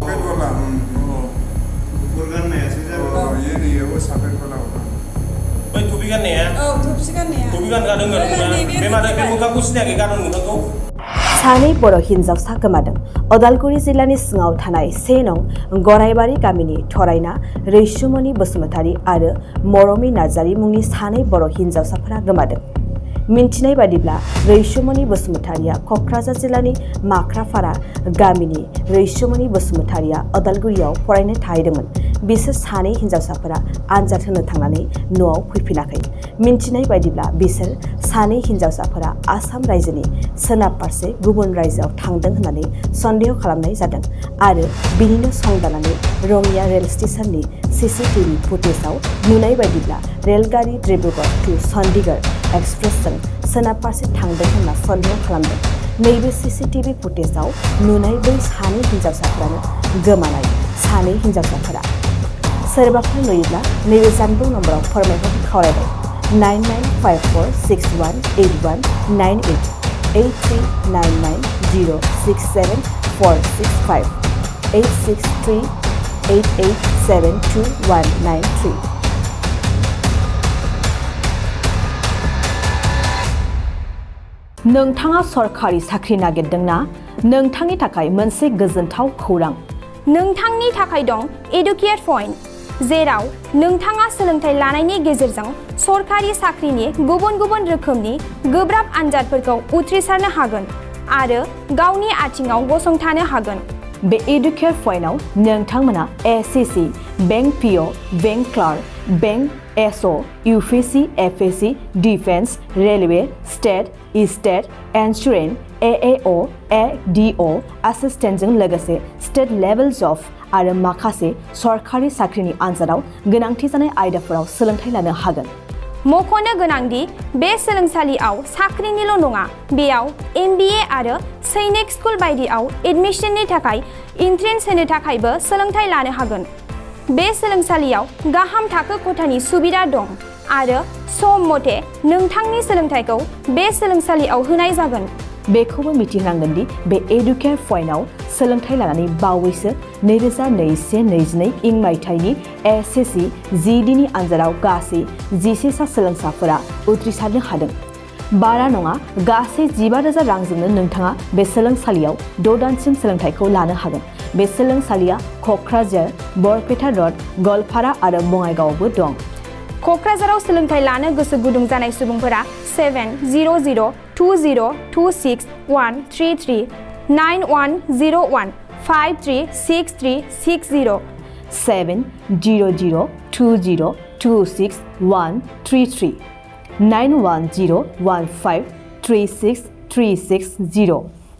सफेद वाला कुरगान नहीं है ये नहीं है वो सफेद वाला होगा भाई टोपी का नहीं है टोपी का नहीं है टोपी का गादों गादों बेमार बेमुखा कुछ नहीं गादों मुखाखौ सानै बर' हिनजावसा गोमादों अदालगुरि जिल्लानि सिङाव थानाय 1 नं गरायबारि गामिनि थरायना रैसुमनि बसुमतारी आरो मरमि नार्जारी मुंनि सानै बर' हिनजावसाफोरा गोमादों। मिन्थिनाय बादिब्ला रैसुमनि बसुमतारिया क'क्राझार जिल्लानि माख्राफारा गामिनि रैसुमनि बसुमतारिया अदालगुरियाव फरायनो थाहैदोंमोन। बिसोर सानै हिनजावसाफोरा आनजाद होनो थांनानै न'आव फैफिनाखै। मिन्थिनाय बादिब्ला बिसोर सानै हिनजावसाफोरा आसाम रायजोनि सोनाब फारसे गुबुन रायजोआव थांदों होननानै सन्देह खालामनाय जादों आरो बिनिनो संदाननानै रङिया रेल स्टेशननि CCTV फुटेजाव नुनाय बादिब्ला रेलगारि डिब्रुगड़ टु चन्डीगढ़ एक्सप्रेसजों सोनाब फारसे थांदों होनना सन्देह खालामदों। नैबे CCTV फुटेजाव नुनाय बै सानै हिनजावसाफोरानो गोमानाय सानै हिनजावसाफोरा सोरबाफोर नुयोब्ला नैबे जानबुं नम्बराव फोरमायहरनो खावलायबाय 9954618198 8399067465 86388729193 नोंथाङा सरकारि साख्रि नागिरदोंना? नोंथांनि थाखाय मोनसे गोजोनथाव खौरां। नोंथांनि थाखाय दं एडुकेट पइन्ट, जेराव नोंथाङा सोलोंथाइ लानायनि गेजेरजों सरकारि साख्रिनि गुबुन गुबुन रोखोमनि गोब्राब आनजादफोरखौ उथ्रिसारनो हागोन आरो गावनि आथिङाव गसंथानो हागोन। बे एडुकेट पइन्टआव नोंथांमोना SSC, bank PO, bank clerk, bank SO, UPSC, FSC, defence, railway, state insurance, AAO, ADO एसिस्टेन्टजों लोगोसे स्टेट लेभेल जब आरो माखासे सरकारि साख्रिनि आनजादाव गोनांथि जानाय आयदाफोराव सोलोंथाइ लानो हागोन। मख'नो गोनांदि बे सोलोंसालियाव साख्रिनिल' नङा, बेयाव MBA आरो सैनिक स्कुल बायदियाव एडमिशननि थाखाय एन्ट्रेन्स होनो थाखायबो सोलोंथाइ लानो हागोन। बे सोलोंसालियाव गाहाम थाखो खथानि सुबिदा दं आरो सम मथे नोंथांनि सोलोंथाइखौ बे सोलोंसालियाव होनाय जागोन। बेखौबो मिथिनांगोन दि बे एडुकेट पइन्टआव सोलोंथाइ लानानै बावैसो 2021-22 इं मायथाइनि SSC GDनि आनजादाव गासै 11 सा सोलोंसाफोरा उथ्रिसारनो हादों। बारा नङा, गासै 15,000 रांजोंनो नोंथाङा बे सोलोंसालियाव 6 दानसिम सोलोंथाइखौ लानो हागोन। बे सोलोंसालिया क'क्राझार, बरपेटा र'ड, गलपारा आरो बङाइगावआवबो दं। क'क्राझाराव सोलोंथाइ लानो गोसो गुदुं जानाय सुबुंफोरा 70020263133 9101536360 70020263133 9101536360